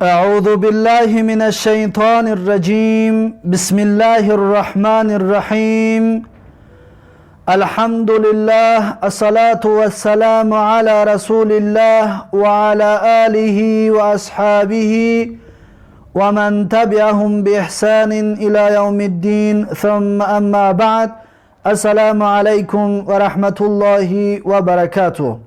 أعوذ بالله من الشيطان الرجيم. بسم الله الرحمن الرحيم. الحمد لله، الصلاة والسلام على رسول الله وعلى آله وأصحابه ومن تبعهم بإحسان إلى يوم الدين. ثم أما بعد، السلام عليكم ورحمة الله وبركاته.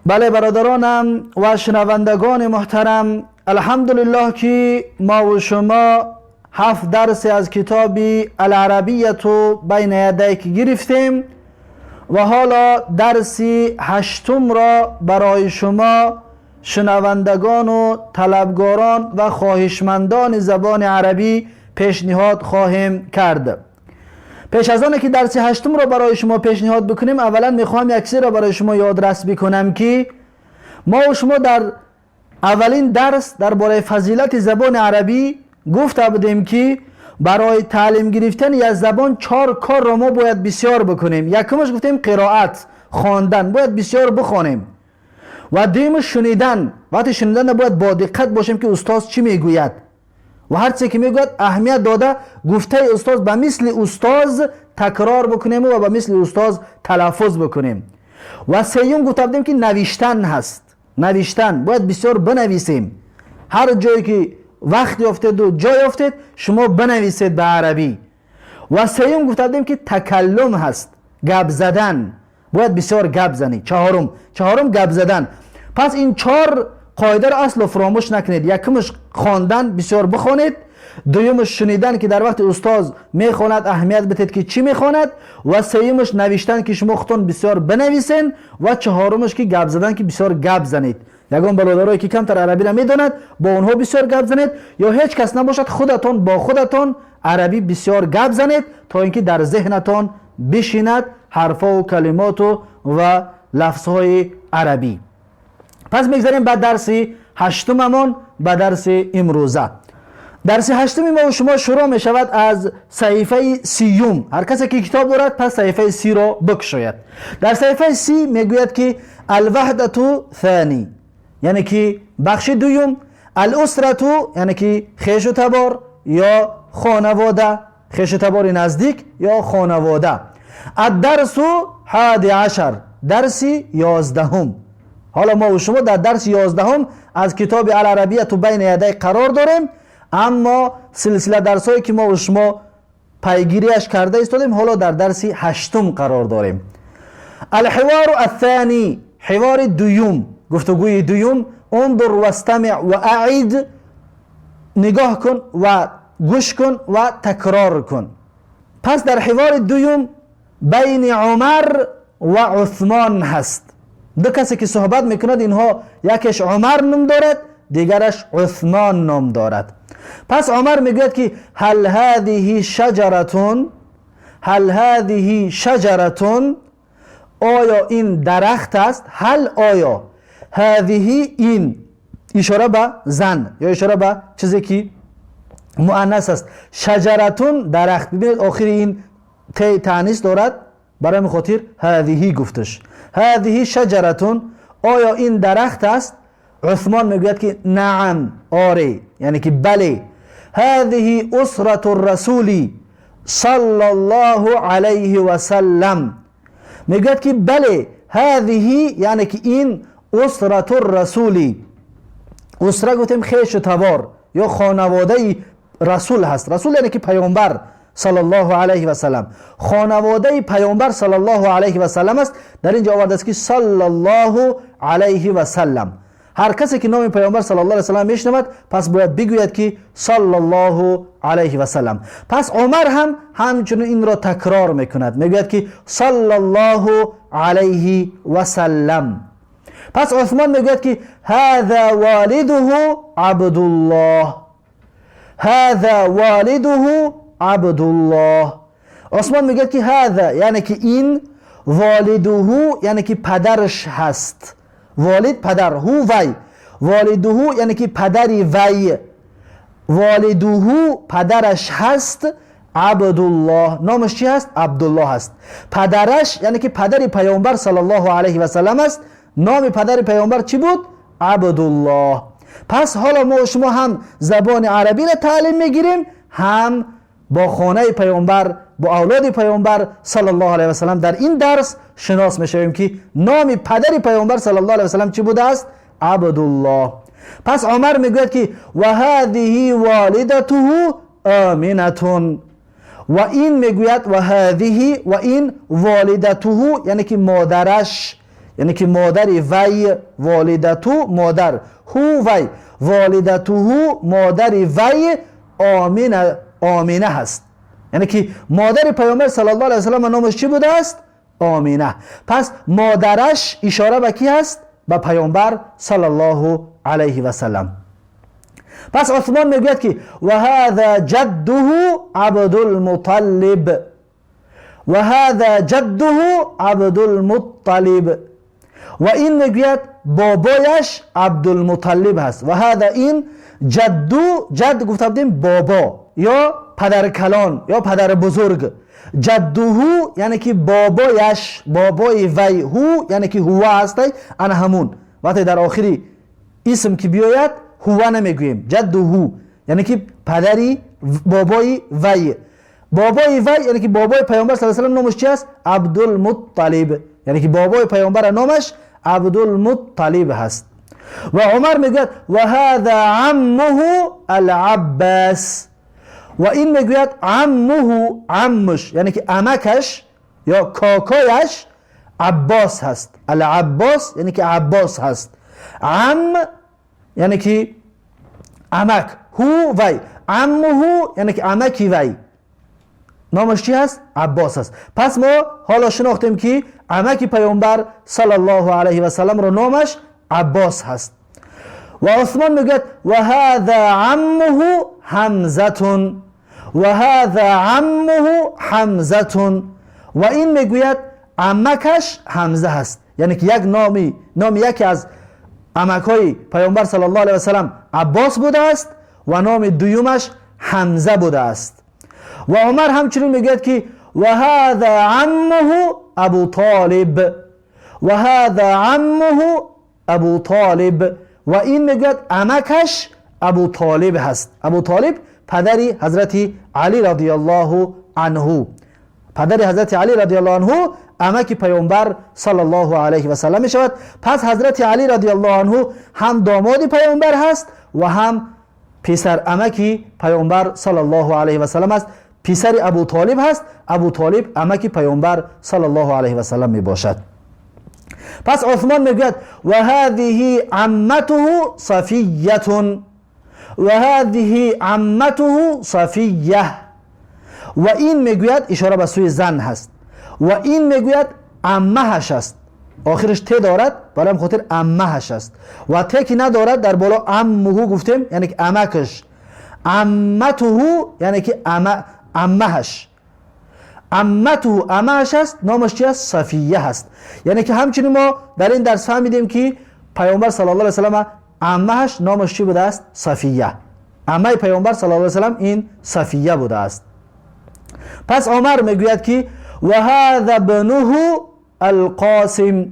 بله برادرانم و شنوندگان محترم، الحمدلله که ما و شما 7 درس از کتاب العربیت بین یدیک گرفتیم و حالا درس 8 را برای شما شنوندگان و طلبگاران و خواهشمندان زبان عربی پیشنهاد خواهیم کرد. پیش از آن که درس 8 را برای شما پیشنهاد بکنیم، اولا میخواهم یک چیز را برای شما یادرس بکنم که ما و شما در اولین درس درباره فضیلت زبان عربی گفته بودیم که برای تعلیم گرفتن یک زبان 4 کار را ما باید بسیار بکنیم. یکمش گفتیم قرائت، خواندن، باید بسیار بخوانیم. و دومش شنیدن. وقتی شنیدن باید با دقت باشیم که استاد چی میگوید و هر چی که میگوید اهمیت داده گفته استاد به مثل استاد تکرار بکنیم و به مثل استاد تلفظ بکنیم. و سیوم گفته بودیم که نوشتن هست. نوشتن باید بسیار بنویسیم. هر جایی که وقت یافتید و جای یافتید شما بنویسید به عربی. و سیوم گفته بودیم که تکلم هست، گپ زدن، باید بسیار گپ زنید. چهارم گپ زدن. پس این 4 قاعده را اصلا فراموش نکنید. یکمش خواندن، بسیار بخوانید. دومش شنیدن که در وقت استاد میخواند اهمیت بدید که چی میخواند. و سیومش نوشتن که شما خودتون بسیار بنویسین. و چهارمش که گپ زدن که بسیار گپ زنید. یگان برادرایی که کمتر عربی را میداند با اونها بسیار گپ زنید، یا هیچ کس نباشد خودتون با خودتون عربی بسیار گپ زنید تا اینکه در ذهنتان بشیند حرفا و کلمات و لفظهای عربی. پس میگذاریم به درس 8ممان، به درس امروزه. درس 8 ما و شما شروع می شود از صحیفه 30. هر کسی که کتاب دارد پس صحیفه 30 را بکشاید. در صحیفه 30 میگوید که الوحدة ثانی، یعنی که بخش دوم، الاسرة یعنی که خویش و تبار یا خانواده، خویش و تبار نزدیک یا خانواده. الدرس 11، درس 11. حالا ما و شما در درس 11 از کتاب العربیت بین یدی قرار داریم، اما سلسله درس هایی که ما و شما پیگیریش کرده ایستادیم حالا در درس 8 قرار داریم. الحوار الثانی، حوار دوم، گفتگوی دوم. انظر واستمع و اعید، نگاه کن و گوش کن و تکرار کن. پس در حوار دوم بین عمر و عثمان هست. دو کسی که صحبت میکند اینها یکیش عمر نام دارد، دیگرش عثمان نام دارد. پس عمر میگوید که هل هذه شجرة، هل هذه شجرة، آیا این درخت است؟ هل آیا، هذه این، اشاره به زن یا اشاره به چیزی که مؤنث است. شجرة درخت. ببینید آخر این تی تانیث دارد، برای خاطر هذه گفتش. هذه شجرة، آیا این درخت است؟ عثمان میگوید که نعم، آره، یعنی که بله. هذه اسرة الرسول صلی الله علیه و سلم، میگوید که بله، هذه یعنی که این، اسرة الرسول، اسره گفتیم خویش و تبار یا خانواده رسول هست. رسول یعنی که پیامبر صلی الله علیه و سلم، خانواده پیامبر صلی الله علیه و سلم است. در اینجا آورده است که صلی الله علیه و سلم. هر کسی که نام پیامبر صلی الله علیه و سلم میشنود پس باید بگوید که صلی الله علیه و سلم. پس عمر هم همچنین این را تکرار میکند، میگوید که صلی الله علیه و سلم. پس عثمان میگوید که هذا والده عبدالله، هذا والده عبدالله. عثمان میگه که هذا یعنی که این، والده یعنی که پدرش هست. والد پدر، هو وی، والده یعنی که پدری وی، والده پدرش هست. عبدالله نامش چی هست؟ عبدالله هست. پدرش یعنی که پدر پیامبر صلی الله علیه و سلم است. نام پدر پیامبر چی بود؟ عبدالله. پس حالا ما و شما هم زبان عربی را تعلیم میگیریم، هم با خانه پیامبر، با اولاد پیامبر صلی الله علیه و سلم در این درس شناس میشویم که نام پدر پیامبر صلی الله علیه و سلم چی بوده است؟ عبدالله. پس عمر میگوید که و هذه والدته آمنه، و این میگوید و هذه و این والدته یعنی که مادرش، یعنی که مادر وی، والدته مادر، هو وی، والدته مادر وی آمنه، آمنه هست. یعنی که مادر پیامبر صلی الله علیه و سلم نامش چی بوده است؟ آمنه. پس مادرش اشاره به کی هست؟ به پیامبر صلی الله علیه و سلم. پس عثمان میگوید که و هذا جده عبدالمطلب، و هذا جده عبدالمطلب، و این میگوید بابایش عبدالمطلب هست. و هذا این جدو، جد گفته بودیم بابا یا پدر کلان یا پدر بزرگ. جدوهو یعنی که بابایش، بابای وی، هو یعنی که هو هستی، انا همون. وقتی در آخری اسم که بیاید هو نمیگوییم، جدوهو یعنی که پدری بابای وی، بابای وی یعنی که بابای پیامبر صلی الله علیه و سلم نامش چی است؟ عبدالمطلب. یعنی که بابای پیامبر نامش عبدالمطلب هست. و عمر میگوید و هذا عمه العباس، و این میگوید عمه، عمش یعنی که عمکش یا کاکایش عباس هست. العباس یعنی که عباس هست. عم یعنی که عمک، هو وی، عمه یعنی که عمکی وی، نامش چی هست؟ عباس هست. پس ما حالا شناختیم که عمک پیامبر صلی الله علیه و سلم رو نامش عباس هست. و عثمان میگوید و هذا عمه حمزه، و هذا عمه حمزه، و این میگوید عمکش حمزه هست. یعنی که یک نامی، نام یکی از عمکای پیامبر صلی الله علیه و سلم عباس بوده است و نام دویمش حمزه بوده است. و عمر همچنین میگوید که و هذا عمه ابو طالب، و هذا عمه ابو طالب، و این میگوید عمکش ابو طالب هست. ابو طالب پدری حضرت علی رضی الله عنه، پدر حضرت علی رضی الله عنه عمک پیامبر صلی الله علیه و سلم می شود. پس حضرت علی رضی الله عنه هم داماد پیامبر هست و هم پسر عمک پیامبر صلی الله علیه و سلم است. پسر ابو طالب هست، ابو طالب عمک پیامبر صلی الله علیه و سلم می باشد. پس عثمان میگوید و هذه عمته صفیه، و هذه عمته صفیه، و این میگوید اشاره به سوی زن هست، و این میگوید عمهش است. آخرش ت دارد، برای خاطر عمهش است، و ت که ندارد در بالا عمه گفتیم یعنی که عمکش، عمته یعنی که عمهش، عمته عمهش است. نامش چی است؟ صفیه هست. یعنی که همچنین ما در این درس فهمیدیم که پیامبر صلی الله علیه و سلم عمهش نامش چی بوده است؟ صفیه. عمه پیامبر صلی الله علیه و سلم این صفیه بوده است. پس عمر میگوید که و هذا ابنه القاسم،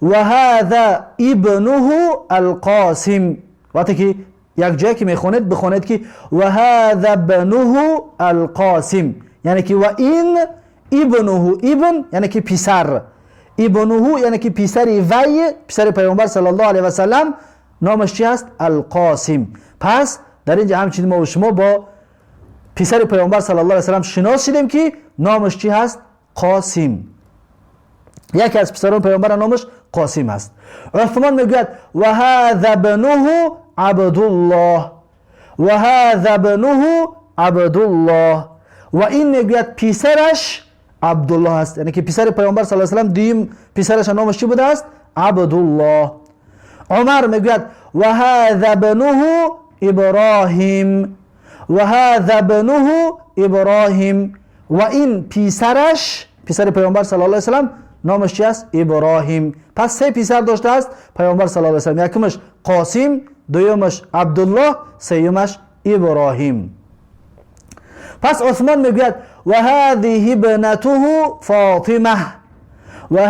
و هذا ابنه القاسم. وقتی که یک جایی که میخواند بخواند که و هذا ابنه القاسم، یعنی که و این ابنه، ابن یعنی که پسر، ابنه یعنی که پسر وی، پسر پیامبر صلی الله علیه و سلم نامش چی است؟ القاسم. پس در اینجا همچنین ما و شما با پسر پیامبر صلی الله علیه و سلم شناس شدیم که نامش چی هست؟ قاسم. یکی از پسران پیامبر نامش قاسم است. عثمان میگوید و هذا ابنه عبدالله، و هذا ابنه عبدالله، و این میگوید پسرش عبدالله است. یعنی که پسر پیامبر صلی الله علیه و سلم دویم پسرش نامش چی بوده است؟ عبدالله. عمر میگوید و هذا ابنه ابراهیم، و هذا ابنه ابراهیم، و این پسرش، پسر پیامبر صلی الله علیه و سلم نامش چی است؟ ابراهیم. پس سه پسر داشته است پیامبر صلی الله علیه و سلم، یکمش قاسم، دویمش عبدالله، سیومش ابراهیم. پس عثمان میگوید و هذه ابنته فاطمه، و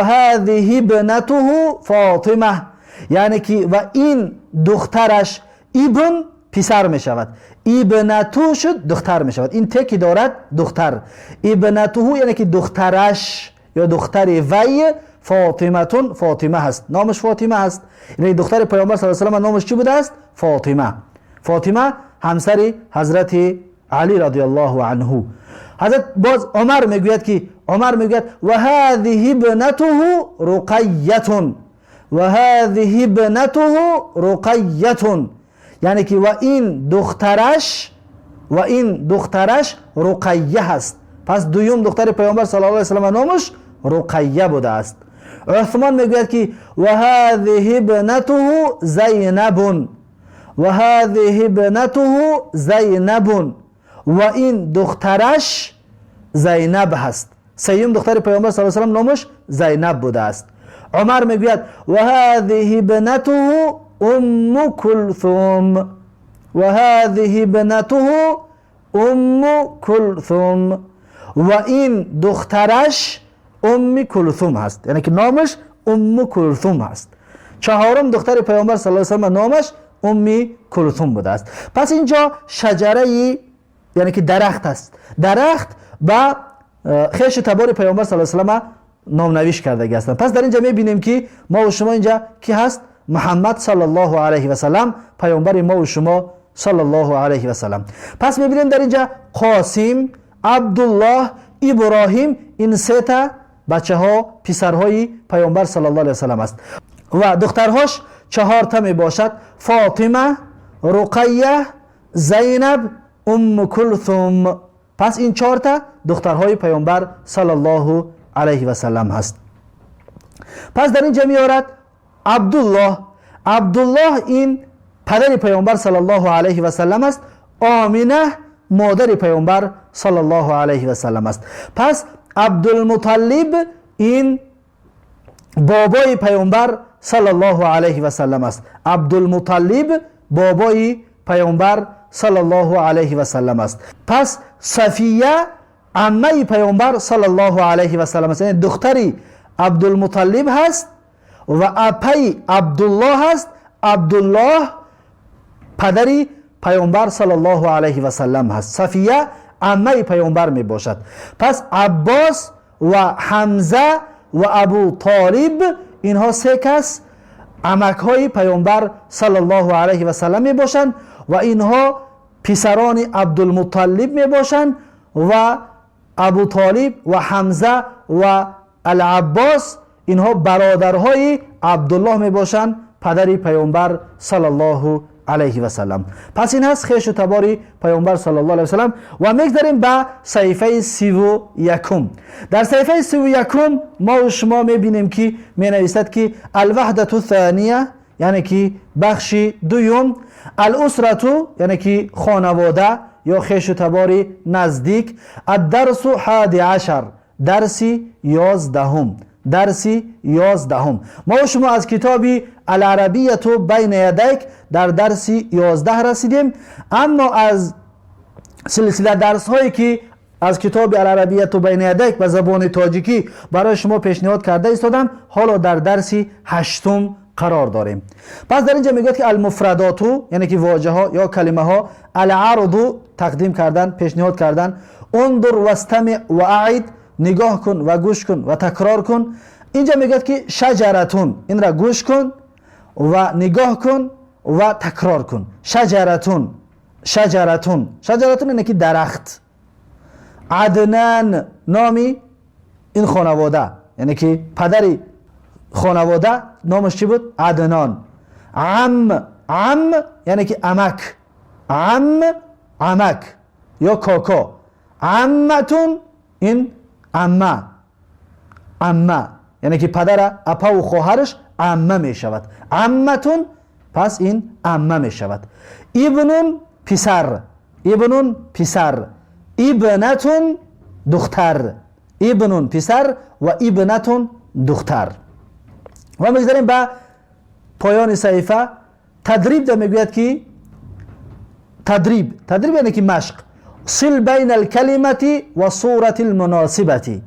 هذه ابنته فاطمه، Яъне ки ва ин духтараш, ибн писар мешавад, ибнату шуд, духтар мешавад. Ин те ки дорад духтар, ибнатуҳу, яъне ки духтараш ё духтари вай, Фотиматун, Фотима ҳаст, номаш Фотима ҳаст. Яъне духтари паёмбар саллаллоҳу алайҳи васаллам номаш чӣ будааст? Фотима. Фотима ҳамсари ҳазрати Алӣ радиаллоҳу анҳу. Ҳазрат боз Умар мегӯяд ки, Умар мегӯяд: ва ҳазиҳи ибнатуҳу Руқайятун, ва ҳазиҳи ибнатуҳу Руқайятун, яъне ки ва ин духтараш, ва ин духтараш Руқайя ҳаст. Пас дуюм духтари паёмбар саллаллоҳу алайҳи васаллам номаш Руқайя будааст. Усмон мегӯяд ки: ва ҳазиҳи ибнатуҳу Зайнабун, ва ҳазиҳи ибнатуҳу Зайнабун, ва ин духтараш Зайнаб ҳаст. Сеюм духтари паёмбар саллаллоҳу алайҳи васаллам номаш Зайнаб будааст. Умар мегӯяд: ва ҳазиҳи ибнатуҳу Умму Кулсум, ва ҳазиҳи ибнатуҳу Умму Кулсум, ва ин духтараш Умми Кулсум ҳаст, яъне ки номаш Умму Кулсум ҳаст. Чаҳорум духтари паёмбар саллаллоҳу алайҳи васаллам номаш Умми Кулсум будааст. Пас инҷо шаҷараи, яъне ки дарахт аст, дарахт ба хешу табори паёмбар саллаллоҳу алайҳи васаллам номнавиш кардагӣ ҳастанд. Пас дар инҷа мебинем ки мо шумо инҷа ки ҳаст? Муҳаммад саллаллоҳу алайҳи васаллам, паёмбари мо шумо саллаллоҳу алайҳи васаллам. Пас мебинем дар инҷа Қосим, Абдуллоҳ, Иброҳим, ин сета бачаҳо, писарҳои паёмбар саллаллоҳу алайҳи васаллам аст ва духтарҳош чаҳорта мебошад: Фотима, Руқайя, Зайнаб, Умму Кулсум. Пас ин чорта духтарҳои паёмбар саллаллоҳу алайҳи васаллам ҳаст. Пас дар инҷа меорад Абдуллоҳ. Абдуллоҳ ин падари паёмбар саллаллоҳу алайҳи васаллам аст, Омина модари паёмбар саллаллоҳу алайҳи васаллам аст. Пас Абдулмуталлиб ин бобои паёмбар саллаллоҳу алайҳи васаллам аст. Абдулмуталлиб бобои паёмбар саллаллоҳу алайҳи васаллам аст. Пас Сафия аммаи паёмбар саллаллоҳу алайҳи васаллам аст, яъне духтари Абдулмуталлиб ҳаст ва апаи Абдуллоҳ ҳаст. Абдуллоҳ падари паёмбар саллаллоҳу алайҳи васаллам ҳаст. Сафия аммаи паёмбар мебошад. Пас Аббос ва Ҳамза ва Абу Толиб, инҳо се кас амакҳои паёмбар саллаллоҳу алайҳи васаллам мебошанд ва инҳо писарони Абдулмуталлиб мебошанд ва Абу Толиб ва Ҳамза ва Алаббос, инҳо бародарҳои Абдуллоҳ мебошанд, падари паёмбар саллаллоҳу алайҳи васаллам. Пас ин ҳаст хешу табори паёмбар саллаллоҳу алайҳи васаллам. Ва мегзарем ба саҳифаи 31-ум. Дар саҳифаи 31-ум мо шумо мебинем ки менависад ки алваҳдату thания, яъне ки бахши дуюм, алусрату, яъне ки хонавода ё хешу табори наздик, аддарсу ҳади ашар, дарси 11-ум, дарси 11-ум. Мо шумо аз китоби Аларабияту байна ядайк дар дарси 11 расидем, аммо аз силсила дарсҳое ки аз китоби Аларабияту байна ядайк ба забони тоҷикӣ барои шумо пешниҳод карда истодам, ҳоло дар дарси ҳаштум қарор дорем. Пас дар инҷа мегӯяд ки алмуфрадоту, яъне ки воҷаҳо ё калимаҳо, аларду, тақдим кардан, пешниҳод кардан, ундур вастами ва аид, нигоҳ кун ва гӯш кун ва такрор кун. Инҷа мегӯяд ки шаҷаратун, инра гӯш кун ва нигоҳ кун ва такрор кун. Шаҷаратун, шаҷаратун, шаҷаратун, яъне ки дарахт. Аднан, номи ин хонавода, яъне ки падари хонавода номаш чӣ буд? Аднон. Ам, ам, яъне ки амак, ам, амак ё коко. Амматун, ин амма, амма, яъне ки падара апаву хоҳараш амма мешавад. Амматун, пас ин амма мешавад. Ибнун, писар, ибнун, писар, ибнатун, духтар. Ибнун, писар ва ибнатун, духтар. Ва мегзарем ба поёни саҳифа. Тадриб да мегӯяд ки тадриб, тадриб, яъне ки машқ. Сил байна алкалимати ва сурати лмуносибати.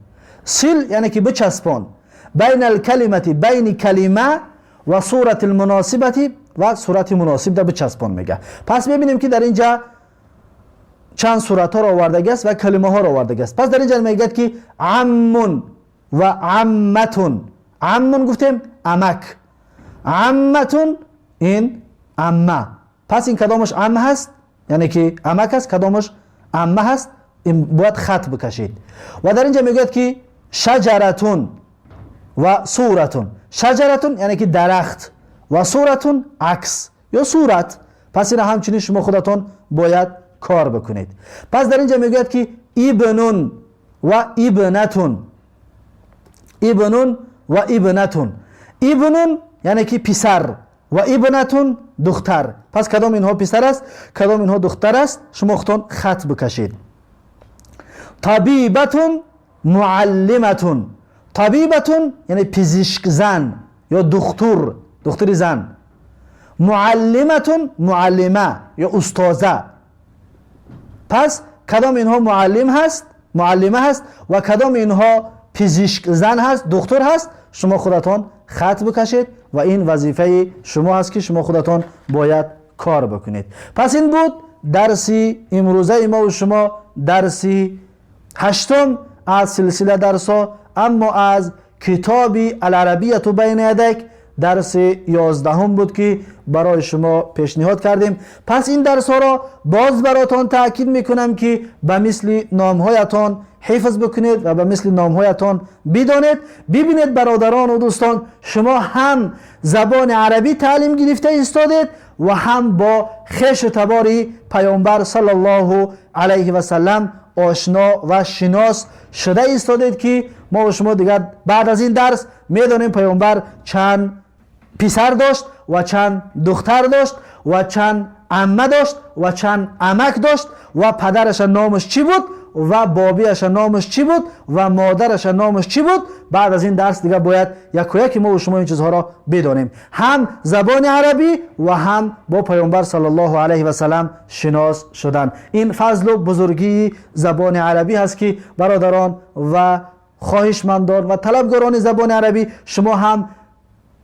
Сил, яъне ки бичаспон, байна алкалимати, байни калима, و صورت المناسبتی و صورت مناسب ده بچسبان میگه. پس میبینیم که در اینجا چند صورت ها را آورده است و کلمه ها را آورده است. پس در اینجا میگه که عم و عمتون. عم گفتیم عمک، عمتون این عمه. پس این کدامش عم هست، یعنی که عمک است، کدامش عمه هست، این باید خط بکشید. و در اینجا میگه که شجرتون و صورتون. شجرتون یعنی که درخت و صورتون عکس یا صورت. پس این همچنین شما خودتون باید کار بکنید. پس در اینجا میگوید که ابنون و ابنتون. ابنون و ابنتون. ابنون یعنی که پسر و ابنتون دختر. پس کدام اینها پسر است، کدام اینها دختر است، شما خودتون خط بکشید. طبیبتون معلمتون. طبیبتون یعنی پزشک زن یا دکتر، دکتر زن. معلمتون معلمه یا استاذه. پس کدام اینها معلم هست، معلمه هست و کدام اینها پزشک زن هست، دکتر هست، شما خودتان خط بکشید و این وظیفه شما هست که شما خودتان باید کار بکنید. پس این بود درسی امروزه ما و شما، درسی هشتم از سلسله درس ها، اما از کتاب العربیه بین یدک درس 11 بود که برای شما پیشنهاد کردیم. پس این درس ها را باز براتان تاکید میکنم که به مثل نامهایتان حفظ بکنید و به مثل نامهایتان بدانید. ببینید برادران و دوستان، شما هم زبان عربی تعلیم گرفته ایستادید و هم با خویش و تبار پیامبر صلی الله علیه و سلم آشنا و شناس شده ایستادید که ما و شما دیگر بعد از این درس میدانیم پیامبر چند پسر داشت و چند دختر داشت و چند عمه داشت و چند عمک داشت و پدرش نامش چی بود و بابیش نامش چی بود و مادرش نامش چی بود. بعد از این درس دیگه باید یک و یک ما و شما این چیزها را بدانیم، هم زبان عربی و هم با پیامبر صلی الله علیه و سلم شناس شدن. این فضل و بزرگی زبان عربی هست که برادران و خواهشمندان و طلبگاران زبان عربی، شما هم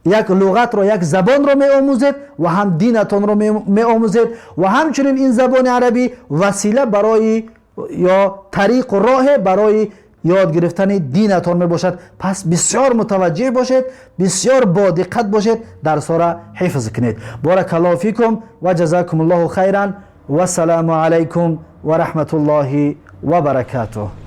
یک لغت رو، یک زبان رو می آموزید و هم دینتان رو می آموزید و همچنین این زبان عربی وسیله برای یا طریق و راه برای یاد گرفتن دینتان می باشد. پس بسیار متوجه باشید، بسیار با دقت باشید، درس را حفظ کنید. بارک الله فیکم و جزاکم الله خیرا و السلام علیکم و رحمت الله و برکاته.